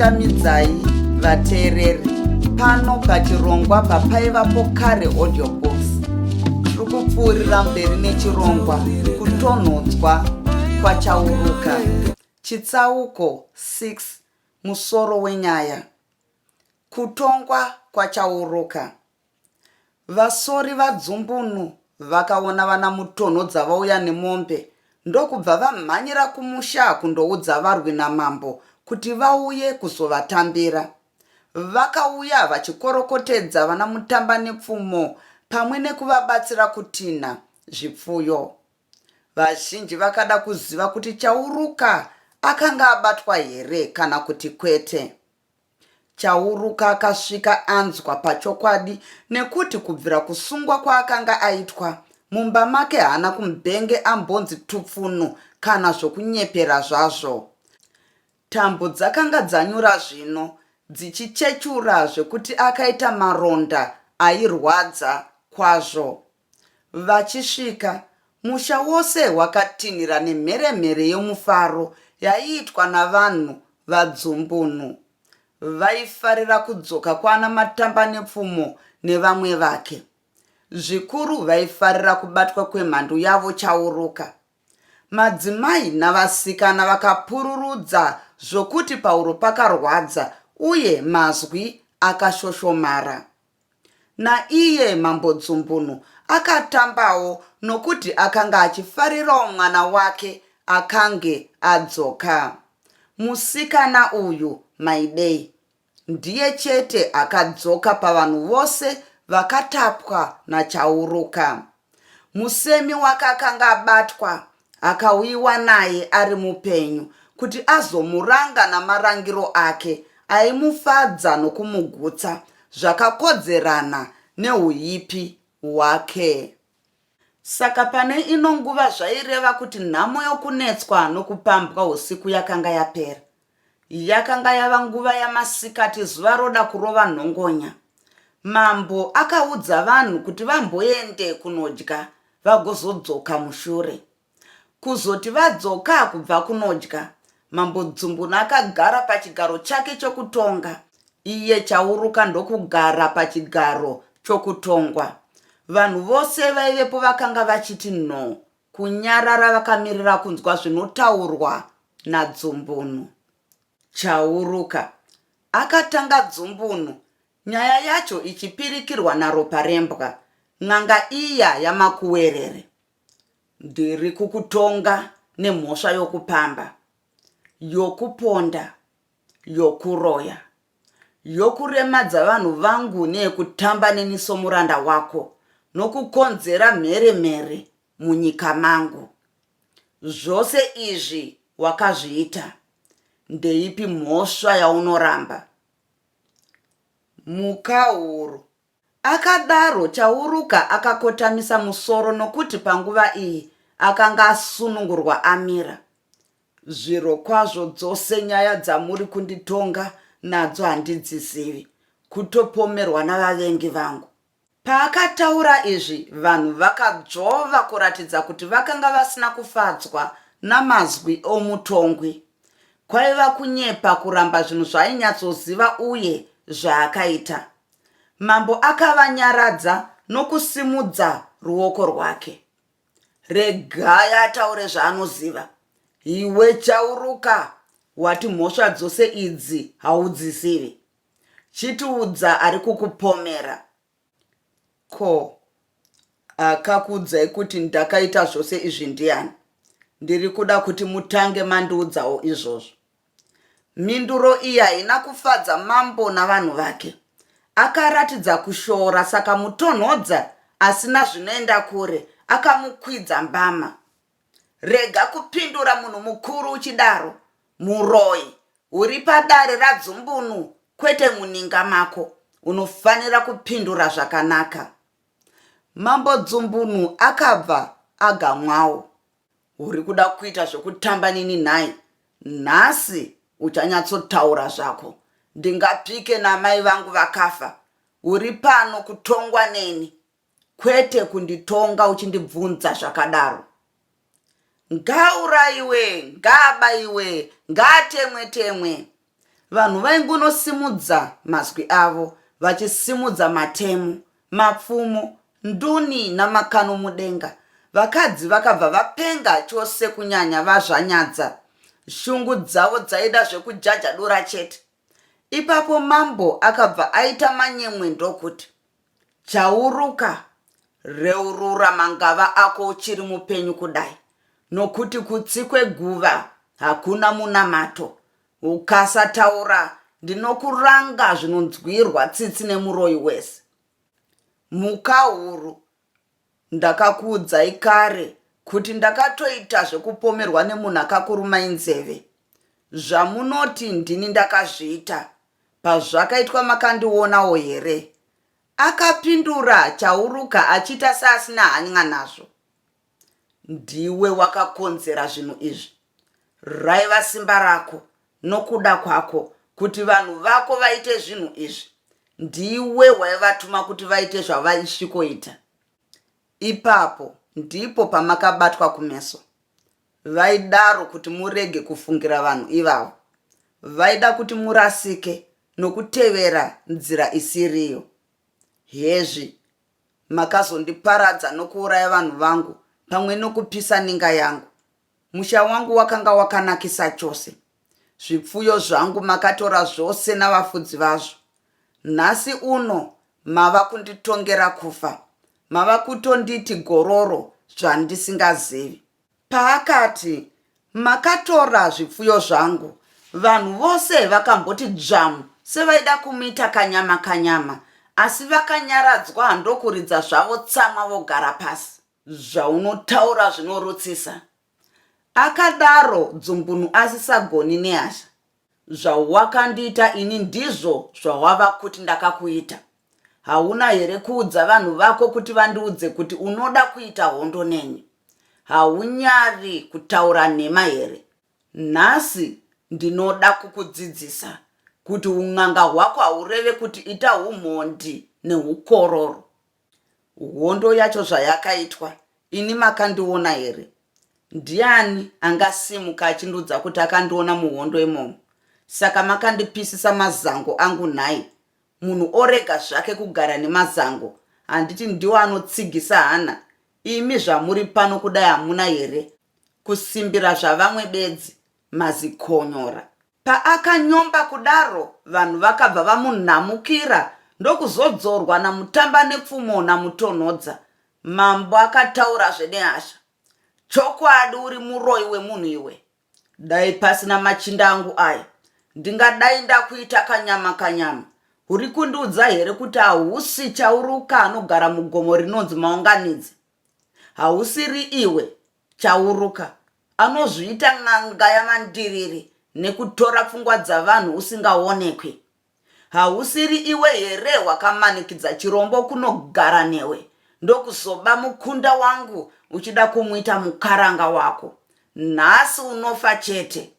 Ndinokuchingamidzai vateereri pano pachirongwa papaivapo kare audio books. Tiri kupfuurira mberi nechirongwa kutonhodzwa kwachauruka. Chitsauko 6 musoro wenyaya. Kutongwa kwaChauruka. Vasori vaDzumbunu vakaona vanaMutonhodza vauya nemombe ndokubva vamhanyira kumusha kundoudza varwi namambo kuti vauye kuzovatambira. Vakauya vachikorokotedza vanaMutambanepfumo pamwe nekuvabatsira kutinha zvipfuyo. Vazhinji vakada kuziva kuti Chauruka akanga abatwa here kana kuti kwete. Chauruka akasvika anzwa pachokwadi nekuti kubvira kusungwa kwaakanga aitwa, mumba make haana kumbenge ambonzi tupfunu kana zvokunyepera zvazvo. Tambo dzakanga dzanyura zvino dzichichechura zvekuti akaita maronda airwadza kwazvo. Vachisvika, musha wose wakatinhira nemheremhere yomufaro yaiitwa navanhu vaDzumbunu. Vaifarira kudzoka kwaana Matambanepfumo nevamwe vake. Zvikuru vaifarira kubatwa kwemhandu yavo Chauruka. Madzimai navasikana vakapururudza zvokuti pahuro pakarwadza uye mazwi akashoshomara. Naiye Mambo Dzumbunu akatambawo nokuti akanga achifarirawo mwana wake akange adzoka. Musikana uyu Maidei ndiye chete akadzoka pavanhu vose vakatapwa naChauruka. Musemi wake akanga abatwa akauyiwa naye ari mupenyu kuti azomuranga namarangiro ake aimufadza nokumugutsa zvakakodzerana neuipi hwake. Saka pane ino nguva zvaireva kuti nhamo yokunetswa nokupambwa usiku yakanga yapera. Yakanga yava nguva yamasikati zuva roda kurova nhongonya. Mambo akaudza vanhu kuti vamboende kunodya vagozodzoka mushure. Kuzoti vadzoka kubva kunodya, Mambo Dzumbunu akagara pachigaro chake chokutonga, iye Chauruka ndokugara pachigaro chokutongwa. Vanhu vose vaivepo vakanga vachiti nhoo kunyarara vakamirira kunzwa zvinotaurwa naDzumbunu. Chauruka akatanga Dzumbunu nyaya yacho ichipirikirwa naRoparembwa, n'anga iya yaMakuwerere. Ndiri kukutonga nemhosva yokupamba, yokuponda, yokuroya, yokuremadza vanhu vangu neyekutamba neni somuranda wako nokukonzera mheremhere munyika mangu. Zvose izvi wakazviita, ndeipi mhosva yaunoramba? Mhukahuru Akadaro Chauruka akakotamisa musoro nokuti panguva iyi akanga asunungurwa amira. Zvirokwazvo dzose nyaya dzamuri kunditonga nadzo handidzizivi, kutopomerwa navavengi vangu. Paakataura izvi vanhu vakadzvova kuratidza kuti vakanga vasina kufadzwa namazwi omutongwi. Kwaiva kunyepa kuramba zvinhu zvaainyatsoziva uye zvaakaita. Mambo akavanyaradza nokusimudza ruoko rwake. Regai ataure zvaanoziva. Iwe Chauruka, wati mhosva dzose idzi haudzizivi. Chitiudza ari kukupomera. Ko akakuudzai kuti ndakaita zvose izvi ndiani? Ndiri kuda kuti mutange mandiudzawo izvozvo. Mhinduro iyi haina kufadza mambo navanhu vake. Akaratidza kushora saka Mutonhodza asina zvinoenda kure akamukwidza mbama. Rega kupindura munhu mukuru uchidaro, muroyi. Uri padare raDzumbunu kwete muninga mako. Unofanira kupindura zvakanaka. Mambo Dzumbunu akabva agamwawo. Uri kuda kuita zvekutamba neni nhai? Nhasi uchanyatsotaura zvako. Ndingapike namai vangu vakafa. Uri pano kutongwa neni kwete kunditonga uchindibvunza zvakadaro. Ngaaurayiwe, ngaabaiwe, ngaatemwe temwe. Vanhu vaingonosimudza mazwi avo vachisimudza matemo, mapfumo, nduni namakano mudenga. Vakadzi vakabva vapenga chose kunyanya vaZvanyadza. Shungu dzavo dzaida zvekujaja dura chete. Ipapo mambo akabva aita manyemwe ndokuti, Chauruka, reurura mangava ako uchiri mupenyu kudai, nokuti kutsi kweguva hakuna munamato. Ukasataura ndinokuranga zvinonzwirwa tsitsi nemuroyi wese. Mhukahuru, ndakakuudzai kare kuti ndakatoita zvekupomerwa nemunhu akakurumai nzeve. Zvamunoti ndini ndakazviita, pazvakaitwa makandionawo here? Akapindura Chauruka achiita seasina hanya nazvo. Ndiwe wakakonzera zvinhu izvi. Raiva simba rako nokuda kwako kuti vanhu vako vaite zvinhu izvi. Ndiwe waivatuma kuti vaite zvavaisvikoita. Ipapo ndipo pamakabatwa kumeso. Vaidaro kuti murege kufungira vanhu ivavo. Vaida kuti murasike nokutevera nzira isiriyo. Hezvi, makazondiparadza nokuuraya vanhu vangu pamwe nokupisa ninga yangu. Musha wangu wakanga wakanakisa chose. Zvipfuyo zvangu makatora zvose navafudzi vazvo. Nhasi uno mava kunditongera kufa. Mava kutonditi gororo zvandisingazivi. Paakati, Makatora zvipfuyo zvangu, vanhu vose vakamboti dzvamu sevaida kumuita kanyama kanyama asi vakanyaradzwa ndokuridza zvavo tsamwa vogara pasi. Zvaunotaura zvinorutsisa, akadaro Dzumbunu asisagoni nehasha. Zvawakandiita ini ndizvo zvawava kuti ndakakuita. Hauna here kuudza vanhu vako kuti vandiudze kuti unoda kuita hondo neni? Haunyari kutaura nhema here? Nhasi ndinoda kukudzidzisa kuti un'anga hwako haureve kuti ita humhondi nehukororo. Hondo yacho zvayakaitwa ini makandiona here? Ndiani angasimuka achindiudza kuti akandiona muhondo imomo? Saka makandipisisa mazango angu nhai? Munhu orega zvake kugara nemazango handiti ndiwo anotsigisa hana? Imi zvamuri pano kudai hamuna here kusimbira zvavamwe bedzi mazikonyora? Paakanyomba kudaro vanhu vakabva vamunhamukira ndokuzodzorwa naMutambanepfumo naMutonhodza. Mambo akataurazve nehasha. Chokwadi uri muroyi wemunhu iwe. Dai pasina machinda angu aya ndingadai ndakuita kanyama kanyama. Uri kundiudza here kuti hausi Chauruka anogara mugomo rinonzi Maunganidze? Hausiri iwe Chauruka anozviita n'anga yamandiriri nekutora pfungwa dzavanhu usingaonekwi. Hausiri iwe here wakamanikidza Chirombo kunogara newe ndokuzoba mukunda wangu uchida kumuita mukaranga wako? Nhasi unofa chete.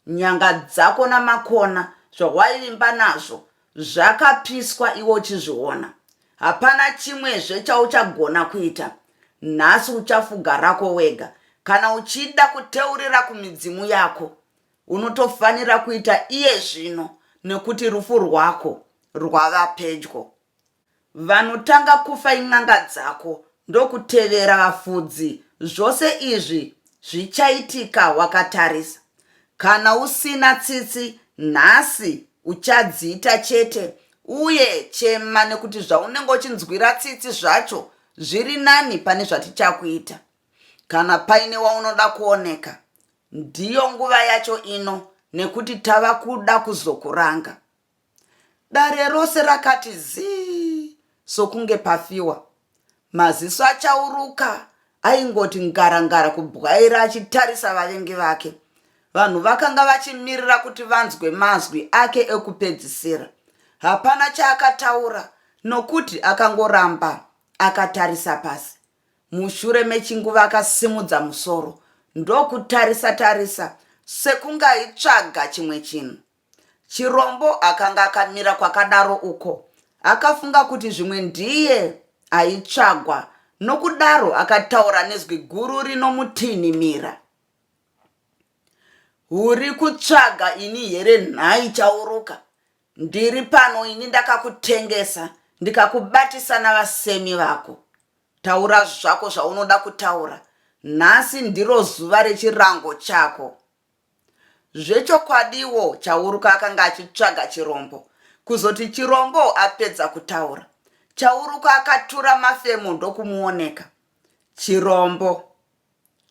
Nyanga dzako namakona zvawaivimba nazvo Zvakapiswa iwe uchizviona. Hapana chimwezve chauchagona kuita. Nhasi uchafuga rako wega. Kana uchida kuteurira kumidzimu yako, unotofanira kuita iye zvino nekuti rufu rwako rwava pedyo. Vanotanga kufa in'anga dzako ndokutevera vafudzi zvose izvi zvichaitika wakatarisa. Kana usina tsitsi nhasi uchadziita chete uye chema nekuti zvaunenge uchinzwira tsitsi zvacho zviri nani pane zvatichakuita. Kana paine waunoda kuoneka ndiyo nguva yacho ino nekuti tava kuda kuzokuranga. Dare rose rakati zii sokunge pafiwa. Maziso aChauruka aingoti ngara ngara kubwaira achitarisa vavengi vake. Vanhu vakanga vachimirira kuti vanzwe mazwi ake ekupedzisira. Hapana chaakataura nokuti akangoramba akatarisa pasi. Mushure mechinguva akasimudza musoro ndokutarisa tarisa sekunge aitsvaga chimwe chinhu. Chirombo akanga akamira kwakadaro uko. Akafunga kuti zvimwe ndiye aitsvagwa nokudaro akataura nezwi guru rinomutinhimira. Uri kutsvaga ini here nhai Chauruka? Ndiri pano ini ndakakutengesa ndikakubatisa navasemi vako. Taura zvako zvaunoda kutaura. Nhasi ndiro zuva rechirango chako. Zvechokwadiwo Chauruka akanga achitsvaga Chirombo. Kuzoti Chirombo apedza kutaura, Chauruka akatura mafemo ndokumuoneka. Chirombo,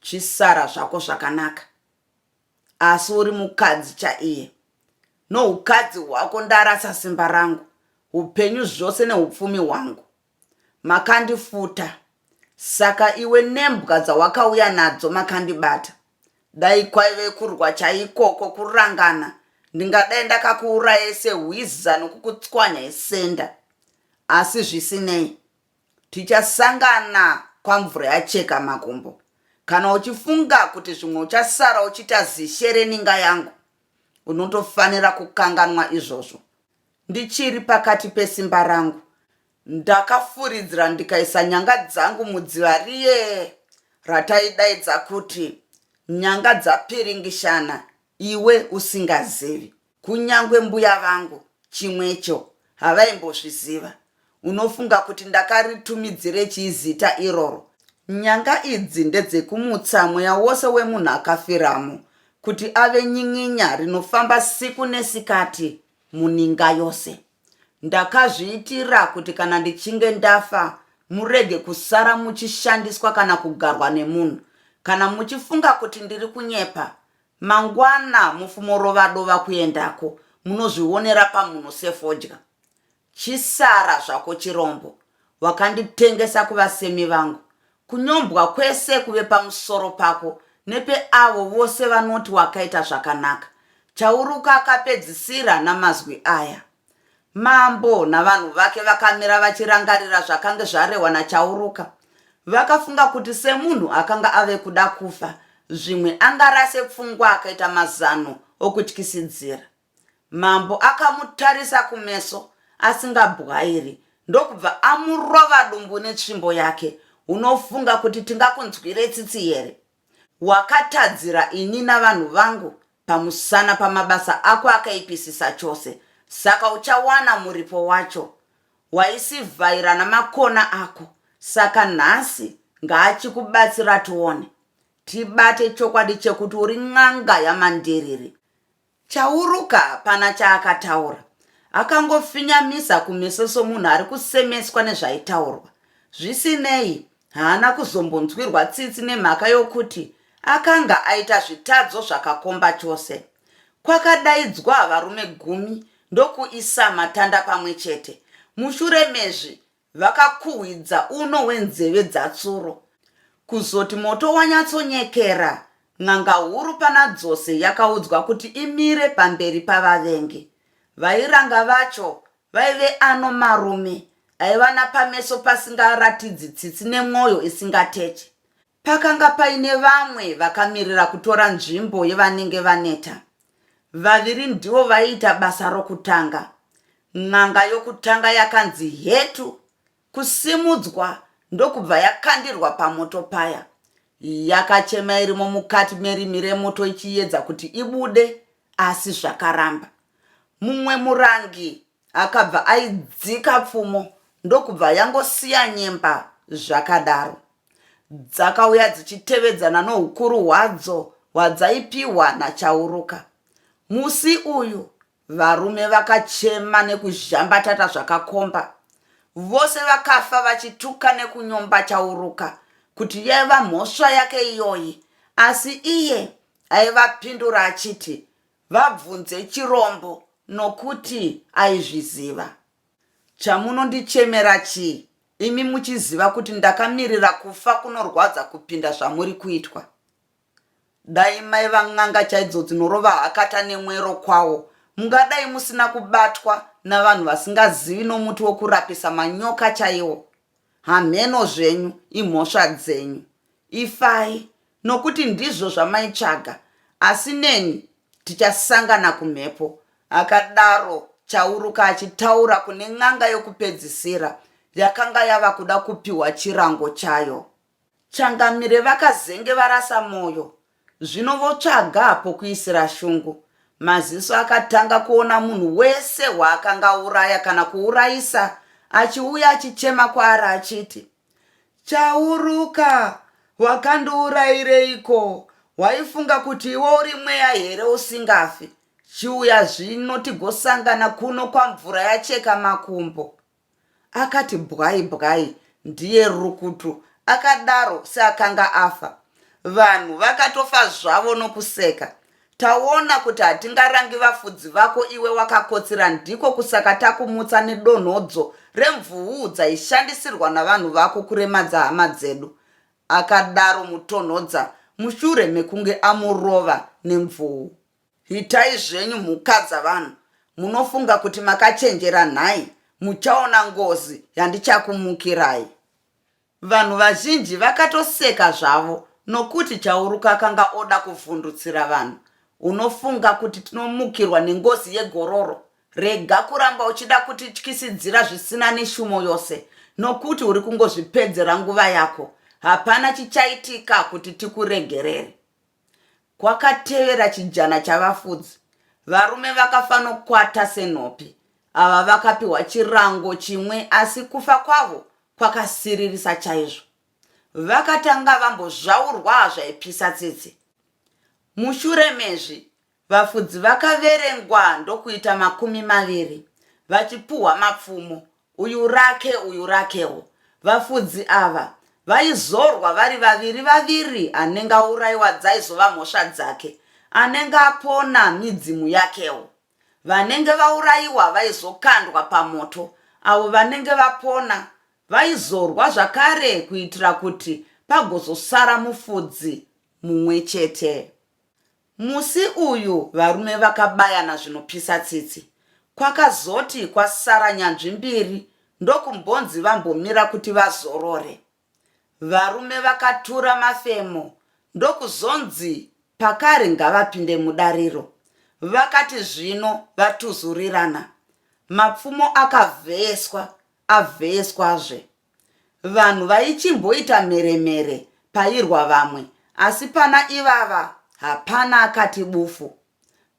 chisara zvako zvakanaka. Asi uri mukadzi chaiye. Noukadzi hwako ndarasa simba rangu, upenyu zvose neupfumi hwangu. Makandifuta. Saka iwe nembwa dzawakauya nadzo makandibata. Dai kwaive kurwa chaikoko kurangana ndingadai ndakakuurayai sehwiza nokukutswanyai senda. Asi zvisinei, tichasangana kwamvura yacheka makumbo. Kana uchifunga kuti zvimwe uchasara uchiita zishe reninga yangu, unotofanira kukanganwa izvozvo. Ndichiri pakati pesimba rangu, ndakafuridzira ndikaisa nyanga dzangu mudziva riye rataidaidza kuti nyanga dzapiringishana iwe usingazivi. Kunyangwe mbuya vangu chimwecho havaimbozviziva. Unofunga kuti ndakaritumidzire chii zita iroro? Nyanga idzi ndedzekumutsa mweya wose wemunhu akafiramo kuti ave nyin'inya rinofamba siku nesikati muninga yose. Ndakazviitira kuti kana ndichinge ndafa murege kusara muchishandiswa kana kugarwa nemunhu. Kana muchifunga kuti ndiri kunyepa, mangwana mufumorova dova kuendako munozvionera pamhuno sefodya. Chisara zvako chirombo, wakanditengesa kuvasemi vangu. Kunyombwa kwese kuve pamusoro pako nepeavo vose vanoti wakaita zvakanaka. Chauruka akapedzisira namazwi aya. Mambo navanhu vake vakamira vachirangarira zvakange zvarehwa naChauruka. Vakafunga kuti semunhu akanga ave kuda kufa, zvimwe angarase pfungwa akaita mazano okutyisidzira. Mambo akamutarisa kumeso asingabwairi ndokubva amurova dumbu netsvimbo yake. Unofunga kuti tingakunzwire tsitsi here? Wakatadzira ini navanhu vangu pamusana pamabasa ako akaipisisa chose, saka uchawana muripo wacho. Waisivhaira namakona ako, saka nhasi ngaachikubatsira tione. Tibate chokwadi chekuti uri n'anga yamandiriri. Chauruka hapana chaakataura. Akangofinyamisa kumeso somunhu ari kusemeswa nezvaitaurwa. Zvisinei, haana kuzombonzwirwa tsitsi nemhaka yokuti akanga aita zvitadzo zvakakomba chose. Kwakadaidzwa varume gumi ndokuisa matanda pamwe chete. Mushure mezvi, Vakakuhwidza uno wenzeve dzatsuro. Kuzoti moto wanyatsonyekera, n'anga huru pana dzose yakaudzwa kuti imire pamberi pavavengi. Vairanga vacho vaive ano marume aiva napameso pasingaratidzi tsitsi nemwoyo isingateche. Pakanga paine vamwe vakamirira kutora nzvimbo yevanenge vaneta. Vaviri ndivo vaiita basa rokutanga. N'anga yokutanga yakanzi hetu kusimudzwa ndokubva yakandirwa pamoto paya. Yakachema irimo mukati merimi remoto ichiyedza kuti ibude asi zvakaramba. Mumwe murangi Akabva aidzika pfumo ndokubva yangosiya nyemba zvakadaro. Dzakauya dzichitevedzana nohukuru hwadzo hwadzaipihwa naChauruka. Musi uyu varume vakachema nekuzhambatata zvakakomba. Vose vakafa vachituka nekunyomba Chauruka kuti yaiva mhosva yake iyoyi asi iye aivapindura achiti Vabvunze Chirombo nokuti aizviziva. Chamunondichemera chii imi muchiziva kuti ndakamirira kufa kunorwadza kupinda zvamuri kuitwa? Dai maiva n'anga chaidzo dzinorova hakata nemwero kwawo mungadai musina kubatwa navanhu vasingazivi nomuti wokurapisa manyoka chaiwo. Hamheno zvenyu imhosva dzenyu. Ifai nokuti ndizvo zvamaitsvaga asi neni tichasangana kumhepo, akadaro Chauruka achitaura kune n'anga yokupedzisira yakanga yava kuda kupiwa chirango chayo. Changamire vakazenge varasa moyo. Zvino votsvaga pokuisira shungu. Maziso akatanga kuona munhu wese waakanga auraya kana kuurayisa achiuya achichema kwaari achiti, Chauruka, wakandiurayireiko? Waifunga kuti iwe uri mweya here usingafi? Chiuya zvino tigosangana kuno kwamvura yacheka makumbo. Akati bwai bwai ndiye rukutu akadaro seakanga afa. Vanhu vakatofa zvavo nokuseka. Taona kuti hatingarangi vafudzi vako iwe wakakotsira ndiko kusaka takumutsa nedonhodzo remvuu dzaishandisirwa navanhu vako kuremadza hama dzedu, akadaro Mutonhodza mushure mekunge amurova nemvuu. Itai zvenyu mhuka dzavanhu munofunga kuti makachenjera nhai muchaona ngozi yandichakumukirai. Vanhu vazhinji vakatoseka zvavo nokuti Chauruka akanga oda kuvhundutsira vanhu. Unofunga kuti tinomukirwa nengozi yegororo? Rega kuramba uchida kutityisidzira zvisina neshumo yose nokuti uri kungozvipedzera nguva yako. Hapana chichaitika kuti tikuregerere. Kwakatevera chijana chavafudzi. Varume vakafanokwata senhopi. Ava vakapiwa chirango chimwe asi kufa kwavo kwakasiririsa chaizvo. Vakatanga vambozvaurwa zvaipisa tsitsi. Mushure mezvi, vafudzi vakaverengwa ndokuita 20 vachipuhwa mapfumo, uyu rake uyu rakewo. Vafudzi ava vaizorwa vari vaviri vaviri anenge auraiwa dzaizova mhosva dzake, anenge apona midzimu yakewo. Vanenge vaurayiwa vaizokandwa pamoto, avo vanenge vapona vaizorwa zvakare kuitira kuti pagozosara mufudzi mumwe chete. Musi uyu varume vakabayana zvinopisa tsitsi. Kwakazoti kwasara nyanzvi mbiri ndokumbonzi vambomira kuti vazorore. Varume vakatura mafemo ndokuzonzi pakare ngavapinde mudariro. Vakati zvino vatuzurirana. Mapfumo akavheyeswa avheyeswazve. Vanhu vaichimboita mheremhere pairwa vamwe asi pana ivava hapana akati bufu.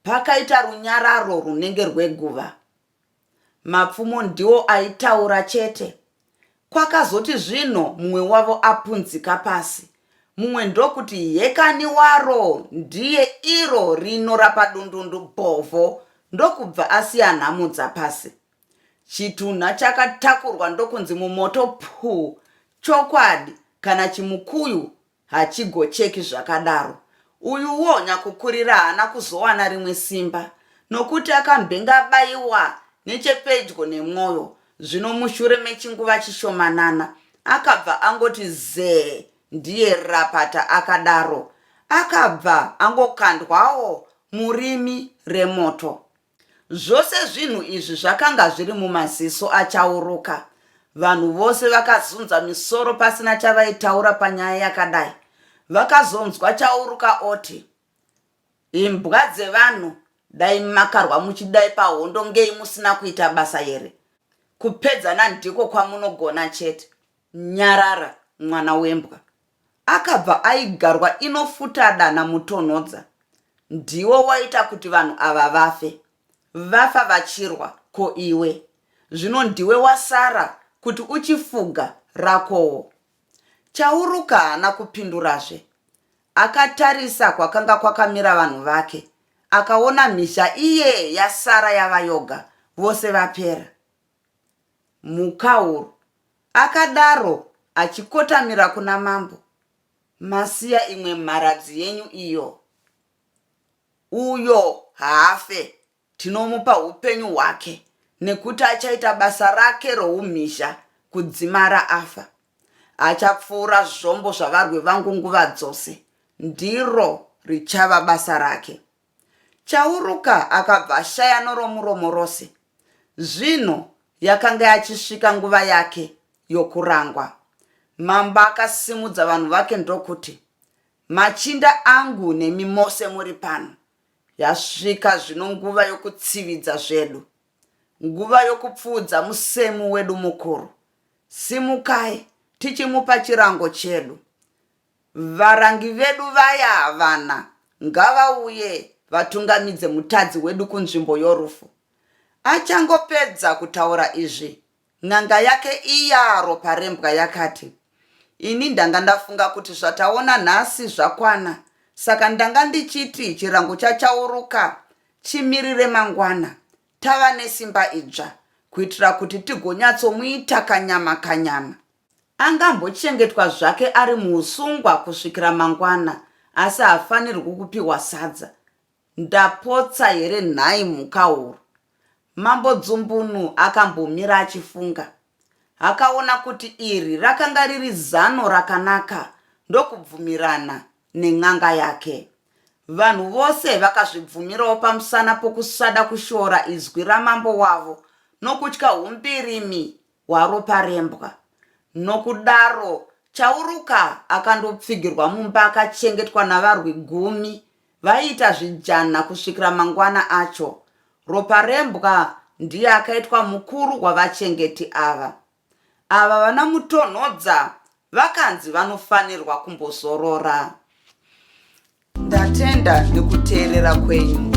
Pakaita runyararo runenge rweguva. Mapfumo ndiwo aitaura chete. Kwakazoti zvino mumwe wavo apunzika pasi, mumwe ndokuti hekani waro ndiye iro rino rapadundundu bhovho ndokubva asiya nhamudza pasi. Chitunha chakatakurwa ndokunzi mumoto puu. Chokwadi kana chimukuyu hachigocheki zvakadaro. Uyuwo nyakukurira haana kuzowana rimwe simba nokuti akambenge abaiwa nechepedyo nemwoyo zvino mushure mechinguva chishomanana akabva angoti zee ndiye rapata akadaro. Akabva angokandwawo murimi remoto. Zvose zvinhu izvi zvakanga zviri mumaziso aChauruka. Vanhu vose vakazunza misoro pasina chavaitaura panyaya yakadai. Vakazonzwa Chauruka oti, Imbwa dzevanhu, dai makarwa muchidai pahondo ngei musina kuita basa here? Kupedzana ndiko kwamunogona chete. Nyarara mwana wembwa. Akabva aigarwa inofutada naMutonhodza. Ndiwo waita kuti vanhu ava vafe. Vafa vachirwa, ko iwe? Zvino ndiwe wasara kuti uchifuga rakowo. Chauruka haana kupindurazve. Akatarisa kwakanga kwakamira vanhu vake, akaona mhizha iye yasara yava yoga, vose vapera. Mhukahuru Akadaro achikotamira kuna mambo. Masiya imwe mharadzi yenyu iyo. Uyo haafe, tinomupa hupenyu hwake nekuti achaita basa rake roumhizha kudzimara afa. Achapfuura zvombo zvavarwi vangu nguva dzose, ndiro richava basa rake. Chauruka akabva ashaya noromuromo rose. Zvino yakanga yachisvika nguva yake yokurangwa. Mambo akasimudza vanhu vake ndokuti, Machinda angu nemi mose muri pano, yasvika zvino nguva yokutsividza zvedu, nguva yokupfuudza musemu wedu mukuru. Simukai tichimupa chirango chedu. Varangi vedu vaya vana. Ngavauye vatungamidze mutadzi wedu kunzvimbo yorufu. Achangopedza kutaura izvi, n'anga yake iya Roparembwa yakati, Ini ndanga ndafunga kuti zvataona nhasi zvakwana saka ndanga ndichiti chirango chaChauruka chimirire mangwana tava nesimba idzva kuitira kuti tigonyatsomuita kanyama kanyama. Angambochengetwa zvake ari muusungwa kusvikira mangwana asi haafanirwi kupiwa sadza. Ndapotsa here nhai Mhukahuru? Mambo Dzumbunu akambomira achifunga. Akaona kuti iri rakanga riri zano rakanaka ndokubvumirana nen'anga yake. Vanhu vose vakazvibvumirawo pamusana pokusada kushora izwi ramambo wavo nokutya humbirimi hwaRoparembwa. Nokudaro Chauruka akandopfigirwa mumba akachengetwa navarwi gumi vaiita zvijanha kusvikira mangwana acho. Roparembwa ndiye akaitwa mukuru wavachengeti ava. Ava vana Mutonhodza vakanzi vanofanirwa kumbozorora. Ndatenda nekuteerera kwenyu.